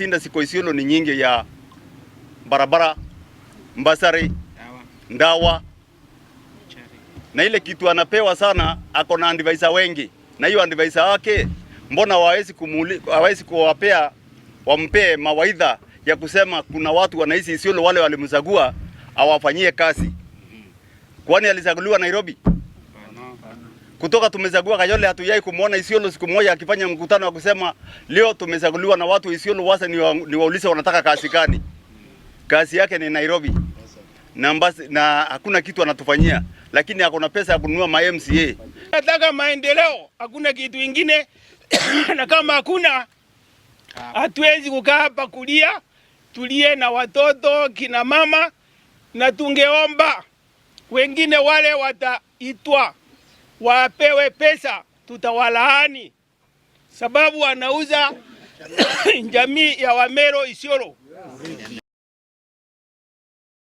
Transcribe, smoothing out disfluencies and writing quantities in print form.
Shida ziko Isiolo ni nyingi ya barabara, bursary, ndawa na ile kitu anapewa sana, ako na advisor wengi, na hiyo advisor wake mbona hawezi kuwapea wampee mawaidha ya kusema kuna watu wanaishi Isiolo wale walimchagua awafanyie kazi? Kwani alichaguliwa Nairobi? Kutoka tumechagua Kayole hatujai kumuona Isiolo siku moja akifanya mkutano wa kusema leo tumechaguliwa na watu Isiolo, wasa niwaulize wanataka kazi gani? Kazi yake ni Nairobi na, na hakuna kitu anatufanyia, lakini ako na pesa ya kununua ma MCA. Nataka maendeleo, hakuna kitu ingine na kama hakuna, hatuwezi kukaa hapa kulia, tulie na watoto kina mama, na tungeomba wengine wale wataitwa wapewe pesa, tutawalaani sababu wanauza jamii ya Wamero Isiolo.